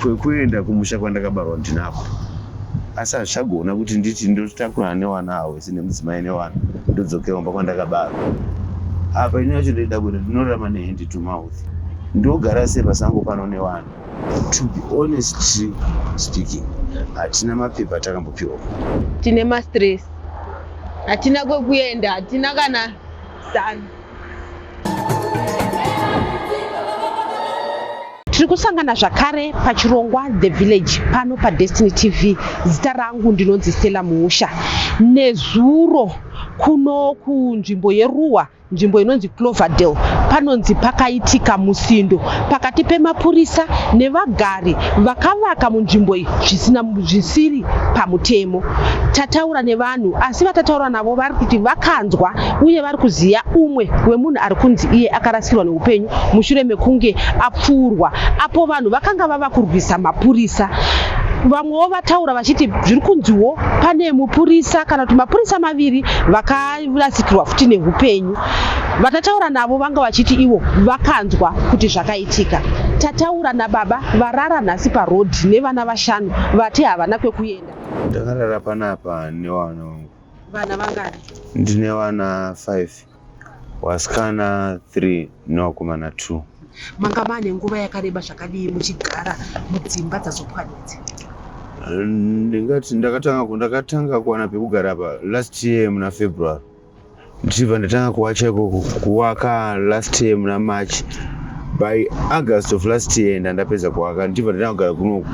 Kwekuenda kumusha kwandakabarwa ndinako asi hazvichagona kuti nditi ndotakurana newana avo vese nemudzimai newana ndodzokera kumba kwandakabarwa. Apa ini yacho ndoida kuenda ndinorarama nehand to mouth ndogara sei pasango pano newana. To be honest speaking hatina mapepa atakambopiwa. Tine mastress hatina kwekuenda hatina kana zano. Tiri kusangana zvakare pachirongwa The Village pano paDestiny TV. Zita rangu ndinonzi Stella Muusha. Nezuro kuno kunzvimbo yeRuwa, nzvimbo inonzi Cloverdale, panonzi pakaitika musindo pakati pemapurisa nevagari vakavaka munzvimbo iyi zvisina zvisiri pamutemo. Tataura nevanhu asi vatataura navo vari kuti vakanzwa uye vari kuziva umwe wemunhu ari kunzi iye akarasikirwa neupenyu mushure mekunge apfuurwa apo vanhu vakanga vava kurwisa mapurisa. Vamwewo vataura vachiti zviri kunziwo pane mupurisa kana kuti mapurisa maviri vakarasikirwa futi neupenyu. Vatataura navo vanga vachiti ivo vakanzwa kuti zvakaitika. Tataura nababa varara nhasi parodhi nevana vashanu vati havana kwekuenda. Ndakarara panapa nevana vangu. Vana vangani? Ndine vana 5, vasikana 3 nevakomana 2. Manga maane nguva yakareba zvakadii muchigara mudzimba dzazopwanywa idzi? Ndingati ndakatanga ndakatanga kuwana pekugara apa last year muna February. Ndichibva ndatanga kuwacha ikoko kuwaka last year muna March. By August of last year ndandapedza kuwaka ndichibva ndatanga kugara kuno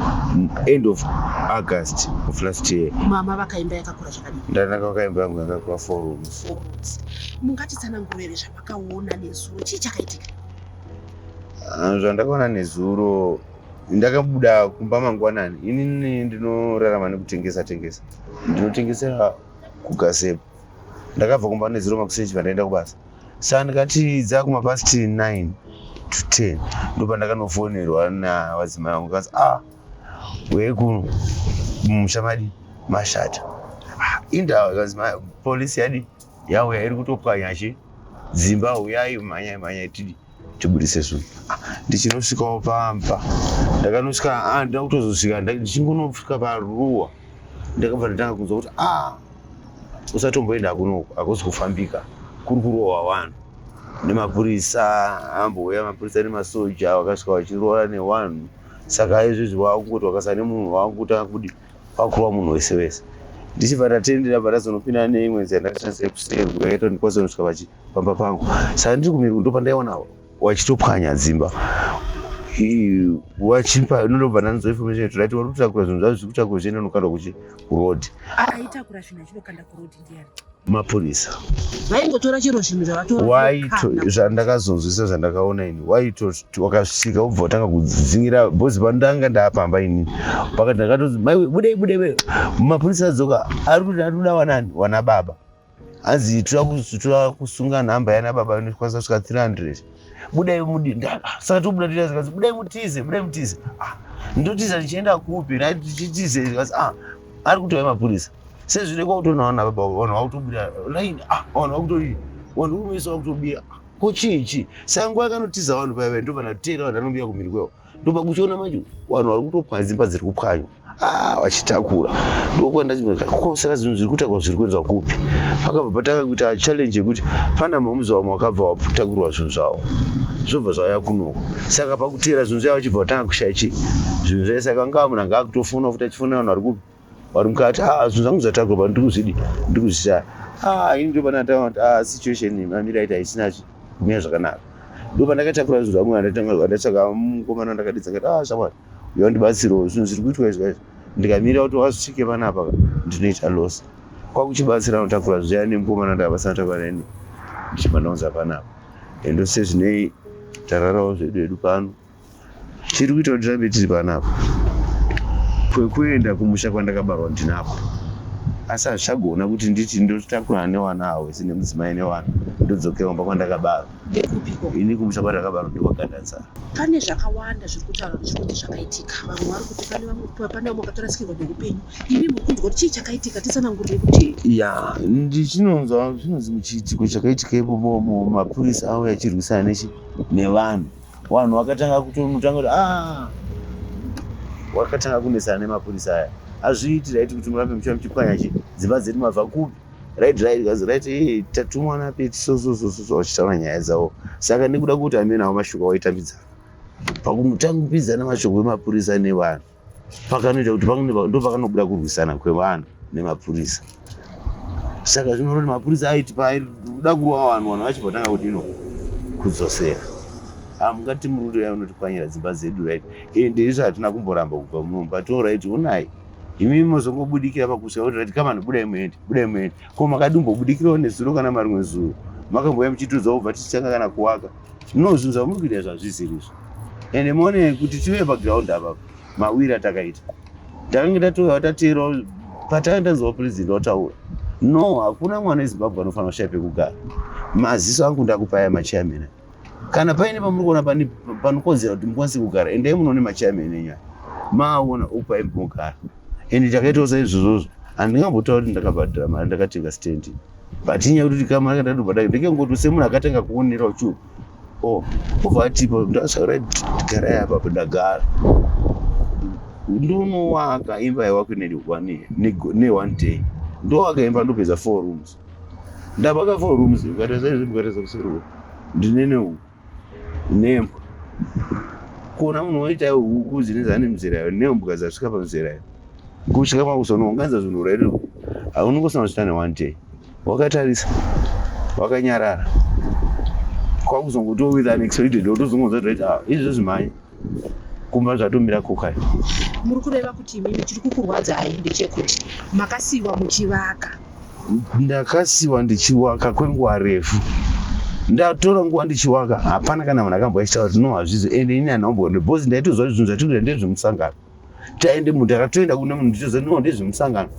end of August of last year. Mama vakaimba yakakura zvakadii? Ndandakavaka imba yangu yakakura 4 rooms. 4 rooms. Mungatitsanangurire here zvamakaona nezuro? Chii chakaitika? Ah, zvandakaona nezuro ndakabuda kumba mangwanani. Inini ndinorarama nekutengesa tengesa. Ndinotengesera kuGaseb. Ndakabva kumba nezuro makuseni chibva ndaenda kubasa. Saka ndikati dzakumapast 9 to 10 ndopandakanofonerwa navadzimai vangu kanzi ah uye kuno mumusha madi mashata. Ah, indawa kanzi polisi yadi yauya iri kutopwanya chi dzimba huyai mhanyai mhanyai tidi tibudise zvinhu. Ah, ndichinosvikawo pamba ndakanosvika ah, ndida kutozosvika ndichingonosvika paruwa ndakabva ndatanga kunzwa kuti ah usatomboenda kunoku hakusi kufambika kuri kurohwa vanhu nemapurisa ambouya mapurisa nemasoja vakasvika vachiroora nevanhu saka izvezvi wakungoti wakasana nemunhu wakutanga kudi wakurova munhu wese wese ndichibva ndatendera bva ndazonopinda neimwe nzira ndakashandisa yekuseri yakaita kuti ndikwanise kunosvika pachi pamba pangu saka ndiri kumiri ndopandaiona wachitopwanya dzimba wachipa inonobva ndanzwa information kuti right vari kutakura zvinhu zvavo zviri kutakura zvichienda nokandwa kuchi kuroad. Aitakura zvinhu achinokanda kuroad ndiani? Mapurisa. Vaingotora chero zvinhu zvavatora. Waito zvandakazonzwisa zvandakaona ini waito wakasvika wobva watanga kudzingira bhozi pandanga ndapamba ini pakati ndakatozi mai budei budei mapurisa adzoka ari kuti ari kuda wanani wana baba hanzi toda kusunga nhamba yana baba inokwanisa kusvika 300 budai mudi saka tobuda toita zvikanzi budai mutize budai mutize ah, ndotiza ndichienda kupi tichitize zvikanzi ah, ari kutouya mapurisa sezvino kwakutonaona baba vanhu vakutobuda line ah, vanhu vakutoii vanhu kumeso vakutobira ko chii chii saka nguva yakanotiza vanhu paya ndobva ndateera vanhu anobira kumhiri kwevo ndopakuchiona manje vanhu vari kutopwanya dzimba dziri kupwanywa ah, vachitakura ndokwandako saka zvinhu zviri kutakura zviri kuendwa kupi pakabva patanga kuita challenge yekuti pana mamuzi vamwe vakabva vatakurwa zvinhu zvavo zvobva zvauya kunoko saka pakuteera zvinhu zvaya vachibva vatanga kushaya chi zvinhu zvaye saka ngaa munhu anga akutofona futi achifonera vanhu vari kupi vari mukati ah, zvinhu zvangu zvatakurwa ndiri kuzvidi ndiri kuzvishaya ah, ini ndopanatanga kuti ah, situation mamira aita haisina kumira zvakanaka ndopandakatakura zvinhu zvangu ndatanga ndatsvaga mukomana ndakadidza ndikati ah shamwari uya undibatsirewo zvinhu zviri kuitwa izvi kaizvi ndikamira kuti wazvisvike panapa ndinoita loss kwakuchibatsira anotakura zviya nemukomana ndakabasa notakura neni ndichibva ndaunza panapa endo sezvinei tararawo zvedu hedu pano Chiri kuita kuti tirambe tiri panapa kwekuenda kumusha kwandakabarwa ndinako asi hazvichagona kuti nditi ndotakurana newana avo vese nemudzimai newana ndodzokera kumba kwandakabarwa ini kumusha kwandakabarwa ndokwagandanzara pane zvakawanda zviri kutaura kuti zviri kuti zvakaitika vamwe vari kuti pane vamwe pane vamwe vakatorasikirwa neupenyu imi muri kunzwa kuti chii chakaitika titsanangurire kuti ya ndichinonzwa zvinonzi muchiitiko chakaitika ipopo mapurisa auya achirwisana nechi nevanhu vanhu vakatanga kutonotanga kuti ah, Wakatanga kunesana nemapurisa aya. Hazviiti right kuti murambe muchiva muchipwanya chi dzimba dzedu mabva kupi? Right right guys right hey, tatumwa napeti so so so so vachitaura nyaya dzavo. Saka nekuda kuti amene awo mashoko awaitambidzana. Pakutambidzana mashoko emapurisa nevanhu pakanoita kuti ndopakanobuda kurwisana kwevanhu nemapurisa. Saka zvinoreva kuti mapurisa aiti paaida kurova vanhu vanhu vachibva tanga kudino kudzosera. Hamungati muri kuti unotipwanyira dzimba dzedu right? Ende isu hatina kumboramba kubva muno but all right onai imi mozongobudikira pakusvika kuti right come on budai muende budai muende ko makadimbobudikirawo nezuro kana marimwe zuro makambouya muchitiudza kubva tichitanga kana kuwaka no zvinhu zvamuri kuita izvo hazvisiri izvo ende muone kuti tive paground apa mawiri atakaita takange tatouya tateerawo patakanga tanzwa president wataura no hakuna mwana wezimbabwe anofanira kushaya pekugara maziso angu ndakupaya machairman kana paine pamuri kuona panokonzera kuti mukwanise kugara endai munoone machairman enyu aya maaona okupai mogara ende takaitawo saizvozvozvo handingambotaura kuti ndakabhadhara mari ndakatenga stand but inyaya yekuti kamari kandatobhadhara ndekengoti semunhu akatanga kuonera uchu oh obva atipa ndasara garai apapo ndagara ndonowaka imba yawakwe ne one day ndowaka imba ndopedza four rooms ndavaka four rooms ukatarisa izvi ukatarisa kuseri uko ndine nehuku nembwa kuona munhu woita huku dzine dzane mizera yayo nembwa dzasvika pamizera yayo kusvika pakuzonounganidza zvinhu rairo haunongosana zviita ne one day wakatarisa wakanyarara kwakuzongotiwo with unexpected wotozongonzwa kuti ah izvi zvimhanye kumba zvatomira kokai muri kureva kuti imimi chiri kukurwadzai ndechekuti makasiyiwa muchivaka Ndakasiwa ndichiwaka kwenguva refu. Ndatora nguva ndichiwaka, hapana kana munhu akambouya achitaura kuti no hazvizo ende ini handina because ndaitoziva kuti zvinhu zvatiri kuita ndezvemusangano. Taende munhu takatoenda kune munhu ndichoziva no ndezvemusangano.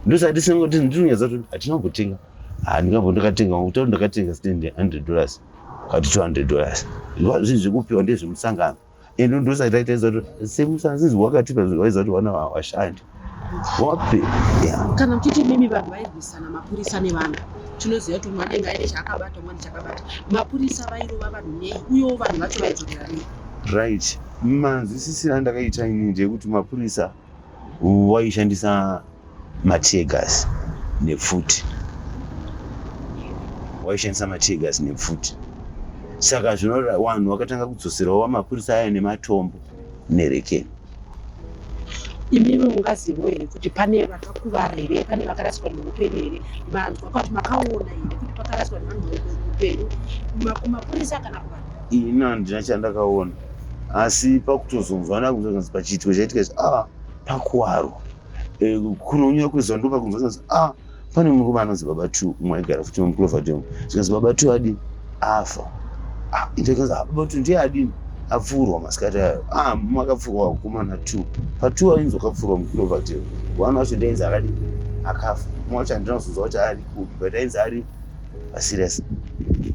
Ndosaka tisingoti ndinonyatsa kuti hatina kumbotenga. Handingamboti ndakatenga kutaura ndakatenga stand $100 kati $200. Zvinhu zvekupiwa ndezvemusangano. Ende ndosaka taitaidza kuti semusanzizi wakatipa waiziva kuti vana hawashandi wapi yeah. Kana muchiti imimi vanhu vairwisana mapurisa nevanhu tinoziva kuti umwe anenge aine chaakabata umwe ane chakabata mapurisa vairova vanhu nei uyewo vanhu vacho vaidzorera nei right manzwisisiro andakaita ini ndeyekuti mapurisa waishandisa mateargas nepfuti waishandisa mateargas nepfuti saka zvino vanhu vakatanga kudzoserawo mapurisa aya nematombo nerekeni imimi mungazivo here kuti pane vakakuvara here pane vakaraswa neupenyu here manzwa kuti makaona here kuti pakaraswa nevanhu upenyu kumapurisa kana kuvanhu ini handina chandakaona asi pakutozonzwa ndakunzwa pachiitiko chaitika ichi ah pakuwarwa eh, kunonyora kwezuva ndopakunzwa zvanzi ah pane murume anonzi baba two umwe aigara futi mucloverdale zvikanzi baba two adini afa ah, itokanzi ah, baba two ndiye adini apfuurwa masikati ayo ah makapfuurwa vakomana two patwo ainzi wakapfuurwa mucloverdale one wacho ndiainzi akadini akafa umwe wacho handina kuzonzwa kuti ari kupi but ainzi ari paserious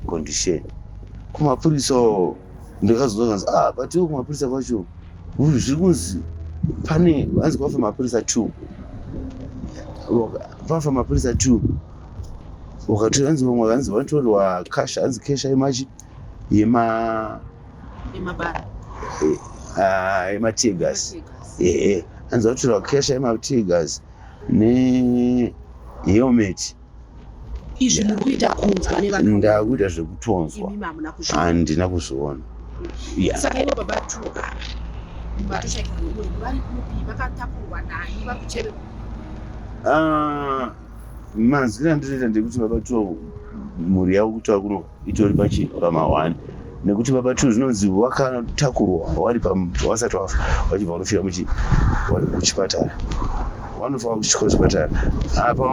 condition kumapurisa ndakazonzwa zvanzi ah but iwo kumapurisa kwacho zviri kunzi pane hanzi kwafa mapurisa two pafa mapurisa two wakati hanzi vamwe hanzi vanotorwa cash hanzi cash yemachi yema ah, yemategas ehe hanzi vanotorwa cash yemategas nehelmet Izvi muri kuita kunzwa nevanhu. Ndakuita zvekutonzwa. Imi hamuna kuzviona. Handina kuzviona. Yeah. Saka ivo baba Tuka vatoshaikirwa nemurimo vari kupi vakatakurwa nani vari kucheme Ah, manzwiro andinoita ndekuti baba Tuka mhuri yavo kutaura kuno itori pachi pamahwani nekuti baba Tuka zvinonzi vakatakurwa vari vasati vafa vachibva vanofira muchi vari kuchipatara vanofa kuchipatara apa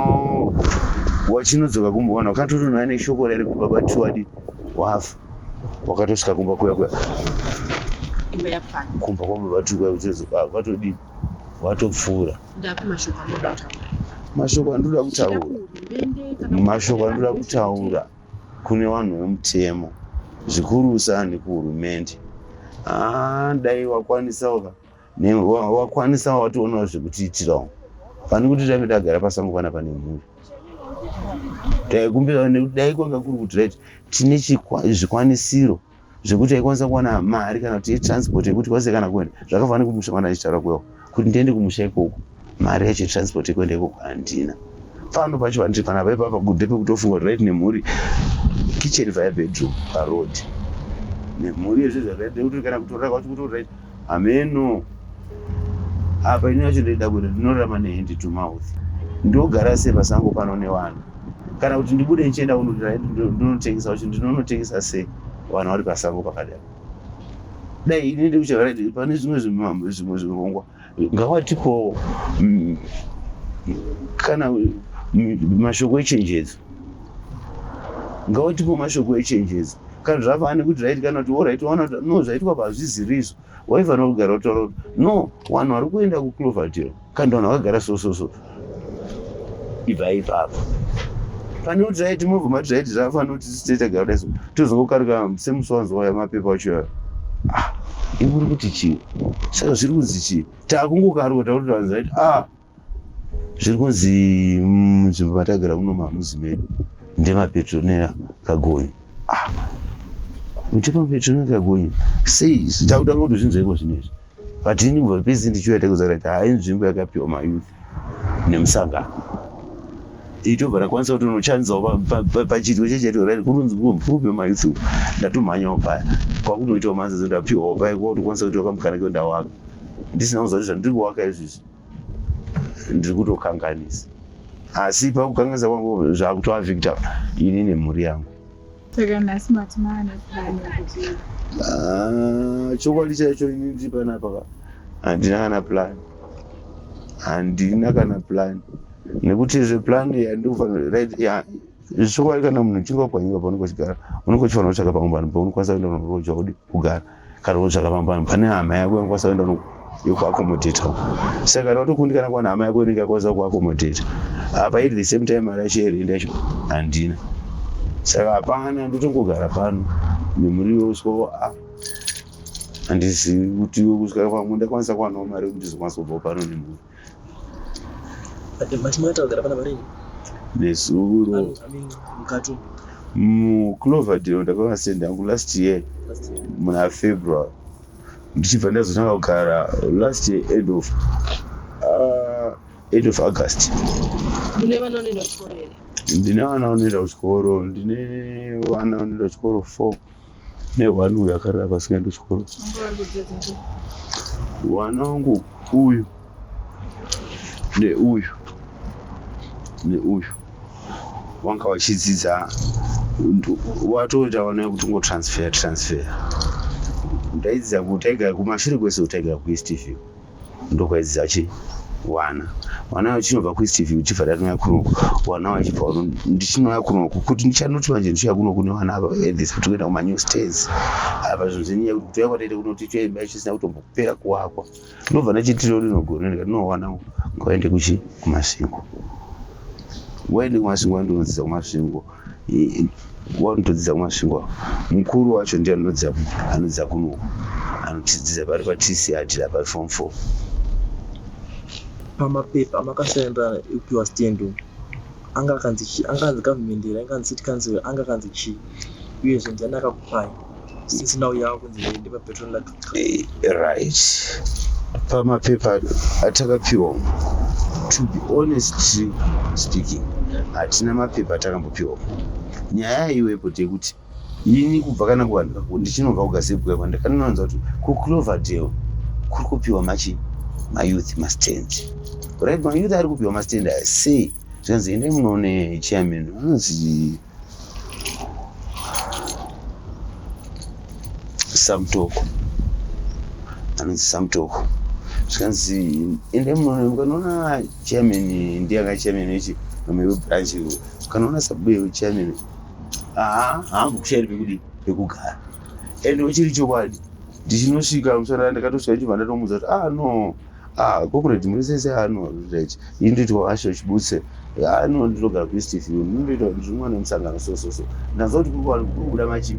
wachinodzoka kumba vanhu vakatotonha neshoko rairi kuti baba Tuka adi wafa wakatosvika kumba kuya kuya imba yapfana kumba kwababa Tuka kuya kwatodii watopfuura Ndapi mashoko anoda kutaura? Mashoko andinoda kutaura, Kuhurumende kana mashoko andinoda kutaura kune vanhu vemutemo zvikurusa nekuhurumende. Ah, dai wakwanisawo ka ne- wakwanisawo wationawo zvekutiitirawo pane kuti tambe tagara pasango pana pane mhuri. Taikumbira nekuti dai kwanga kuri kuti right tine zvikwanisiro zvekuti aikwanisa kuwana mari kana kuti yetransport yekuti kwanise kana kuenda zvakafanana nekumusha kwana achitaura kuyawo Kuti ndiende kumusha ikoko, mari yacho yetransport yekuenda ikoko handina. Pano pacho pandiri panapa ipapa ndepekutofunga kuti right, nemhuri, kitchen via bedroom paroad nemhuri yezvo zvakaita nekuti kana kutorora kwacho kutori right, hameno apa. Ini yacho ndoida kuenda, ndinorarama nehand to mouth. Ndogara sei pasango pano nevana? Kana kuti ndibude ndichienda ndonotengesa wacho, ndinonotengesa sei vanhu vari pasango pakadai? Dai ini ndikuchava right, pane zvimwe zvimwe zvirongwa ngawatipowo kana mashoko echenjedzo, ngawatipo mashoko echenjedzo. Kana zvafana nekuti right, kana kuti alright, waona kuti no, zvaitwa pazviziri izvo, waifanira kugara utaura kuti no, vanhu vari kuenda kuCloverdale kana vanhu vakagara so so so, ibva ipapo. Pane kuti right, mobva mati right, zvafanira kuti tite tagara kudai so, tozongokaruka semusi wanzwa yamapepa acho. Ah, uri kuti chii? Saka zviri kunzi chii? Takungokaruka, takuti vanzi right, ah, zviri kunzi munzvimbo matagara muno mamuzi medu ndemaPetronella Kagonye. Ah, ndemaPetronella Kagonye sei? Takutanga kutozvinzwa iko zvinezvi. But ini kubva pesi ndichiuya takuziva kuti hai, nzvimbo yakapiwa mayouth nemusangano. Itobva ndakwanisa kuti unochanzawo pachiitiko chechaitwa right, kunonzi kupiwa mayouth. Ndatomhanyawo paya kwakunoitawo manzazo, ndapiwawo paya, kwakutokwanisa kuitawo kamukana kendawaka ndisina kuziva kuti zvandiri kuwaka izvizvi ndiri kutokanganisa. Asi pakukanganisa kwangu zvakutoaffecta ini nemhuri yangu. Saka nhasi mati maane plan yekuti? Ah, chokwadi chaicho, ini ndiri panapa ka, handina kana plan, handina kana plan, nekuti zveplan yandikufanira right ya chokwadi, kana munhu uchinge wapwanyika paunenge uchigara, unenge uchifanira kutsvaka pamwe panhu paunokwanisa kuenda unoroja udi kugara, kana kutsvaka pamwe panhu pane hama yako yanokwanisa kuenda yokuaccommodata. Saka kana watokundikana kuwana hama yako inenge yakwanisa kuaccommodata apa, at the same time mari yacho yerent yacho handina. Saka hapana, ndotongogara pano nemhuri yoswa. Ah, handizivi kuti kusvika pamwe ndakwanisa kuwanawo mari yekuti ndizokwanisa kubvawo pano nemhuri. Mati makatanga kugara pana parini? Nezuro. I mean, mukati. MuCloverdale ndakava stand yangu last year. Last year. Muna February. Ndichibva ndazotanga kugara last year end of August. Mune vana vanoenda kuchikoro here? Ndine vana vanoenda kuchikoro, ndine vana vanoenda kuchikoro four, neone uyu akarara pasingaendi kuchikoro. Vanga vari kudzidza? Wana wangu uyu neuyu neuyu wanga wachidzidza, watoita wana yekutongotransfer transfer. Ndaidzidza taigara kumashure kwese, taigara kuEastview, ndokwaidzidza chi wana wana vachinobva kuEastview, uchibva tatouya kunoku, wana vachibva ndichinouya kunoku kuti ndichanoti manje ndichiuya kunoku nevana ava at this kuti kuenda kumanew stands apa. Zvinhu zvenyaya yekuti kutouya kwataita kunoti toimba chisina kutombopera kuwakwa, ndobva ndachitiro rino gore ndikati no, wana ngaende kuchi kuMasvingo, waende kuMasvingo, wandinodzidza kuMasvingo, wanotodzidza kuMasvingo. Mukuru wacho ndiye anodzidza, anodzidza kunoku, anotidzidza pari paTCRT apa, form four. Pamapepa amakasainira ekupiwa stand anga akanzi chii? Anga anzi government here? Anga anzi city council? Anga akanzi chii? Uyezve ndiani akakupai, since now yava kunzi ndepaPetronella? Right, pamapepa atakapiwa, to be honest speaking, hatina mapepa atakambopiwa. Nyaya yaiwepo ndeyekuti ini kubva kana kuvanhu ndichinobva kuGazebo kwa, ndakanonzwa kuti kuCloverdale kuri kupiwa machi mayouth mastand. Right, mayouth ari kupiwa mastand aya sei? Zvikanzi endai munoone chairman anonzi Samutoko, anonzi Samutoko. Zvikanzi endai munoone, mukanoona chairman, ndiye anga chairman wechi webranch, ukanoona sabuye chairman, haambokushairi pekudi pekugara. Ende uchiri chokwadi, ndichinosvika musana, ndakatosvika ndichibva ndatomuudza kuti ah no, ah comrade, muri sese? Ah no, right, ini ndoitwa Asho Chibutse. Ah no, ndinogara kuEastview, ndinoitwa, ndiri mwana wemusangano so so so. Ndanzwa kuti kuri kubuda machi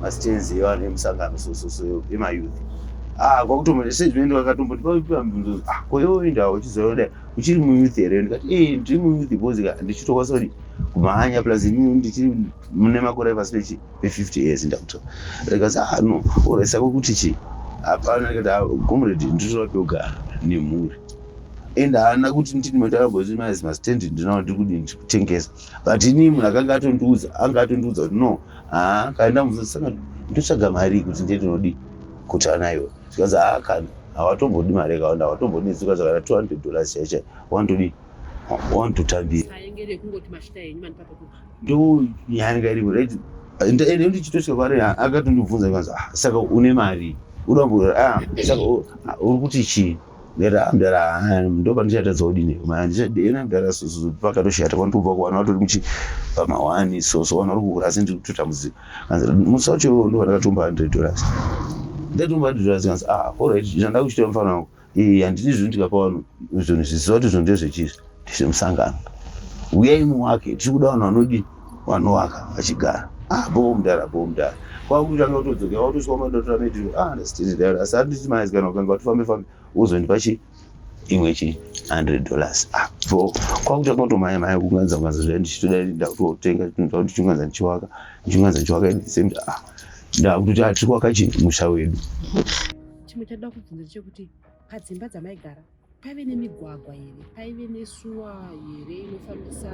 mastands evanhu emusangano so so so, emayouth. Ah, kwakutombo sezvinoenda vakatombondipa mibvunzo, ah, ko iwe uendawo uchizoda uchiri muyouth here? Ndikati eh, ndiri muyouth because ndichitokwanisa kuti kumhanya, plus ini ndichiri mune makore pasi pechi pe50 years. Ndakuto rikasi ah no, ore, saka kuti chi hapana. Ndikati ah, comrade, nditoda pekugara. Nemhuri. And haana kuti ndini matakamboti mazi mastendi ndinawo, ndiri kudini, ndiri kutengesa. But inini munhu akanga atondiudza, anga atondiudza kuti no, haa, kana ndamubvunza, saka ndotsvaga mari kuti ndiye ndinodi kuti anayo, zvikanzi, haa, kana hawatombodi mari yakawanda, hawatombodi, zvikanzi kana $200 chaichai wandodi wandotambira. Aengere kungoti mashita henyu manipa pekugara. Ndo nyaya yanga iripo, right? Ende ndichitosvika kwaari, akatondibvunza, ikanzi, "Ah, saka une mari uda kumbo ah, saka uri kuti chii?" Ndikati, "Ah, mudara, ndo pandichatadza kudini ena mudara, pakatoshata kwandobva kuvanhu vatori muchi pamahwani, so so vanhu vari kukura, asi ndiri kutotambudzika." Kanzi musi wacho iwowo ndo pandakatomba $100, ndatomba $100. Kanzi, "Ah, alright, zvanda kuchita mufana wangu, handidi zvinhu ndikapa vanhu zvinhu zviziva kuti zvinhu ndezvechizvi, ndezvemusangano. Uyai muwake, tiri kuda vanhu vanodi vanovaka vachigara." Ah, bo mudara, bo mudara, kwakutanga kutodzokera watosvika madotora mediro. Ah, ndasitiri, asi handiti mazi kana ukanga watifambe fambe wozondipa chi imwe chi $100. Ah, bo kwakutanga kutomhanya mhanya kuunganidza unganidza zviya, ndichitoda ndakutotenga ndichiunganidza, ndichiwaka, ndichiunganidza, ndichiwaka. At the same time, ah, ndakutoti, ah, tiri kuwaka chi musha wedu. Chimwe chandida kubvunza ndechekuti padzimba dzamaigara paive nemigwagwa here? Paive nesewer here inofambisa?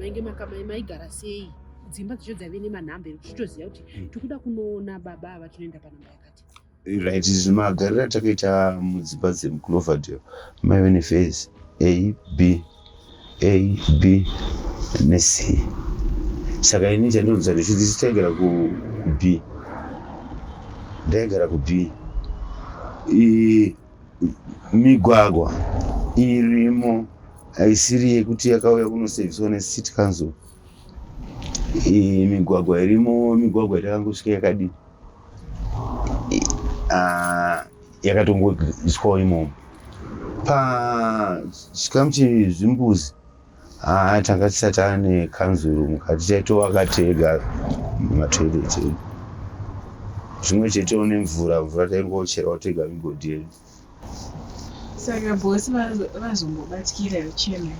Mainge maigara sei? Dzimba dzacho dzaive nemanhamba here, kuti titoziva kuti tikuda kunoona baba ava, tinoenda panhamba yakati? Right, magariro atakaita mudzimba dzemuCloverdale, maive nephase A, B, A, B neC. Saka ini chandinonzwa ndechiti taigara kuB, ndaigara kuB. Migwagwa irimo haisiri yekuti yakauya kunosevhiswa necity council. Migwagwa irimo, migwagwa yatakangosvika yakadii, yakatongoiswawo imomo pachikamu chezvimbuzi. Haa, tanga tisati ane kanzuru mukati, taitowaka tega matoilet edu. Zvimwe chetewo nemvura, mvura taingocherawo tega migodhi yedu. Saka bosi vazombobatikira chairman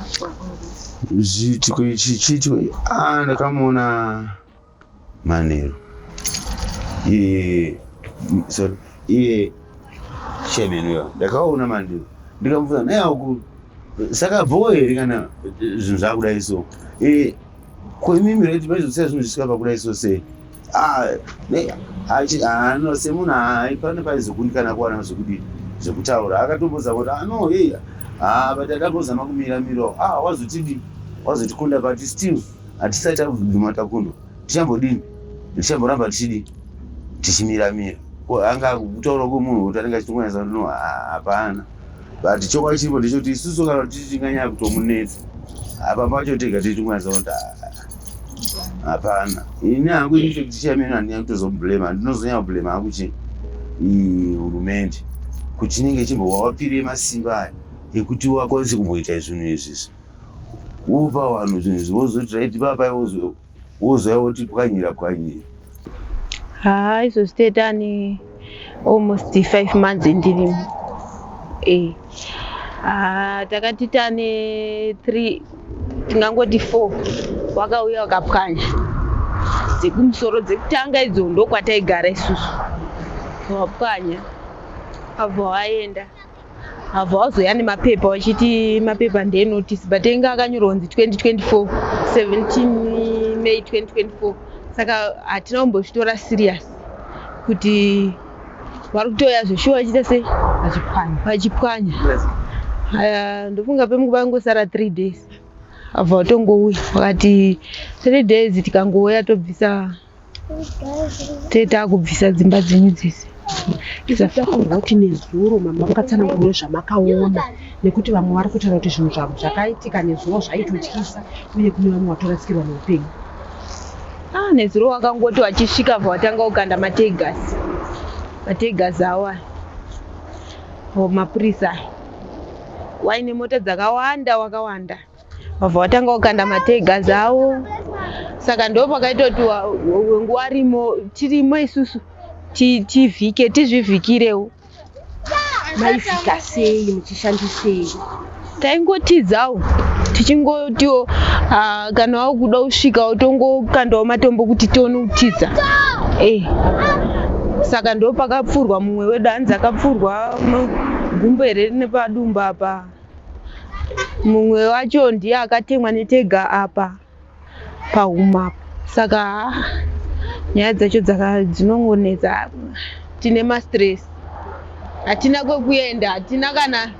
after all this? Zviitiko ichi chiitiko, ah, ndakamuona manheru iye, sorry, iye chairman uyo ndakaona manheru, ndikamubvunza, "Naye saka bho here kana zvinhu zvakudai so? Ko imimi reti maizosiya zvinhu zvisvika pakudai so sei?" Ah, ano semunhu pane paizokundikana kuwana zvekudii, zvekutaura. Akatombozama kuti, "Ah, no, hey, ah, but adambozama kumira mirawo. Ah, wazotidi wazotikunda, but still hatisati tabvuma takundwa. Tichambodini? Tichamboramba tichidi tichimiramira." Ko anga kutaura kwemunhu kuti anenge achitongonyatsa kuti no, hapana. But chokwadi chiripo ndechekuti isusu kana kuti tinganyanya kutomunetsa apa pacho tega tichitongonyatsa kuti hapana. Ini hangu, in fact, chairman handinyanyi kutozomublame, handinozonyanya kublame hangu chi hurumende kuti inenge ichimbowapire masimba aya ekuti wakwanise kumboita zvinhu izvizvi, wopa vanhu zvinhu izvi, wozoti right papai, wozouya woti pwanyira pwanyira. Haa, izvozvi tetani almost 5 months ndirimo. Ah, takati tane three, tingangoti four, wakauya wakapwanya dzekumusoro dzekutanga idzo, ndokwataigara isusu. Wapwanya, abva waenda, abva wazoya nemapepa wachiti mapepa ndenotice, but ainge akanyorwa kunzi 2024 17 May 2024. Saka hatina kumbozvitora serious kuti vari kutoya zveshuwa vachiita sei. Vachipwanya. Vachipwanya. Aya, ndofunga pemukuva angosara 3 days, abva watongouya wakati 3 days tikangouya tobvisa, teta kubvisa dzimba dzenyu dzese. Takurwa kuti nezuro mama vakatsanangura zvamakaona, nekuti vamwe vari kutaura kuti zvinhu zvavo zvakaitika nezuro zvaitotyisa, uye kune vamwe vatorasikirwa neupenyu. Ah, nezuro wakangoti wachisvika bva watanga kukanda mateargas, mateargas awa o mapurisa aya waine mota dzakawanda, wakawanda, wabva watanga kukanda mateargas awo. Saka ndo pakaita kuti nguva rimo tirimo isusu tivhike, tizvivhikirewo. Maivhika sei? Muchishandisei? Taingotidzawo tichingotiwo, ah, kana wakuda kusvika utongokandawo matombo kuti tione kutiza. Saka ndo pakapfurwa mumwe wedu, hanzi akapfurwa. Gumbo here rine padumbu apa. Mumwe wacho ndiye akatemwa netega apa pahuma apa. Saka nyaya dzacho dzinongonetsa. Tine mastress. Hatina kwekuenda, hatina kana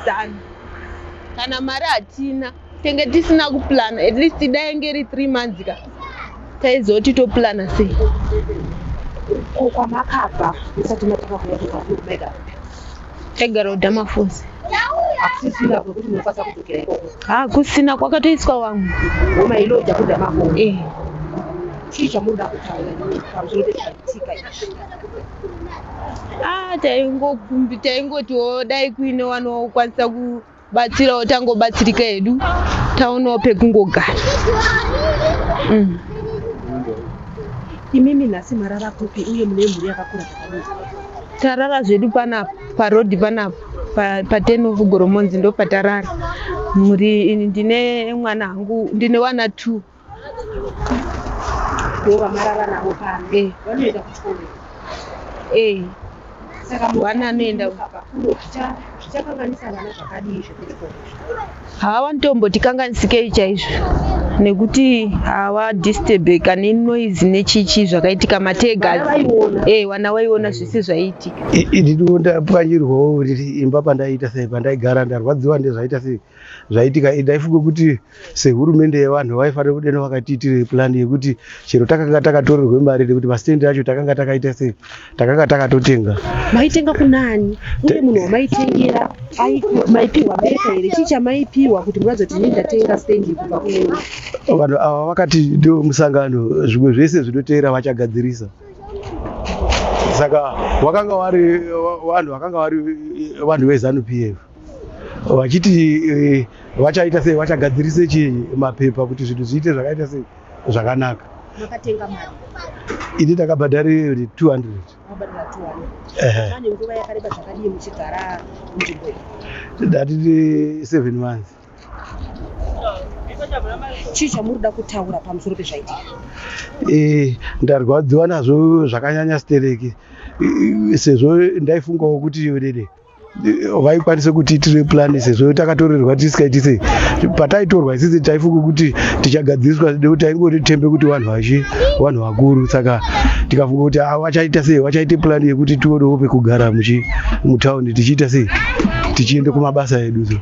zano. Kana mari hatina. Tenge tisina kuplana. At least dai inge iri 3 months ka. Taizoti toplana sei. Ko kwamakabva musati matanga kuuya kumaigara? Taigara kuDamafosi. Hakusisina kwekuti munokwanisa kudzokera ikoko? Hakusina, kwakatoiswa vamwe. Mailoja kuDamafosi? Eh. Chii chamunoda kutaura pamusoro pezvaitika izvi? Ah, taingotiwo dai kuine vanokwanisa kubatsirawo tangobatsirika hedu, taonawo pekungogara. Imimi nhasi marara kupi uye mune mhuri yakakura zvakadii? Tarara zvedu panapa parodhi panapa pa10 of Goromonzi ndo patarara. Mhuri ini ndine mwana hangu, ndine vana 2. Ndo vamarara navo pano? Eh. Vanoenda kuchikoro? Eh. Saka Vana anoenda. Kuno zvichakanganisa vana zvakadii zvekuchikoro? Hawa ntombotikanganisikei chaizvo nekuti hawa disturbeka nenoise nechichi zvakaitika matega. Vana vaiona? Eh, vana vaiona zvese zvaiitika. Ininiwo ndapwanyirwawo kuti imba pandaiita sei, pandaigara, ndarwadziwa ndezvaita sei zvaitika. Ndaifunga kuti sehurumende yevanhu vaifanira kudeno vakatiitire plan yekuti chero takanga takatorerwe mari, nekuti masitendi acho takanga takaita sei, takanga takatotenga. Maitenga kunani uye munhu wamaitengera maipiwa bepa here? Chii chamaipiwa kuti muratidza kuti inini ndatenga stendi kubva kune Vanhu ava vakati ndio musangano, zvimwe zvese zvinoteera vachagadzirisa. Saka vakanga vari vanhu vakanga vari vanhu veZANU PF, vachiti vachaita sei, vachagadzirise chii, mapepa kuti zvinhu zviite zvakaita sei, zvakanaka. Makatenga mari? Ini ndakabhadhari 200. Mabhadhara 200? Ehe. Mane nguva yakareba zvakadii muchigara munzvimbo iyi? Ndatiti 7 months. Chii chamuri kutaura pamusoro pezvaitika? Ndarwadziwa nazvo zvakanyanya stereki, sezvo ndaifungawo kuti dede vaikwanisa kutiitire plan, sezvo takatorerwa tisikaiti sei. Pataitorwa isisi taifunga kuti tichagadziriswa, nekuti taingori tembe kuti vanhu vachi vanhu vakuru. Saka tikafunga kuti ah, vachaita sei, vachaite plan yekuti tionewo pekugara muchi mutaundi, tichiita sei, tichienda kumabasa edu. So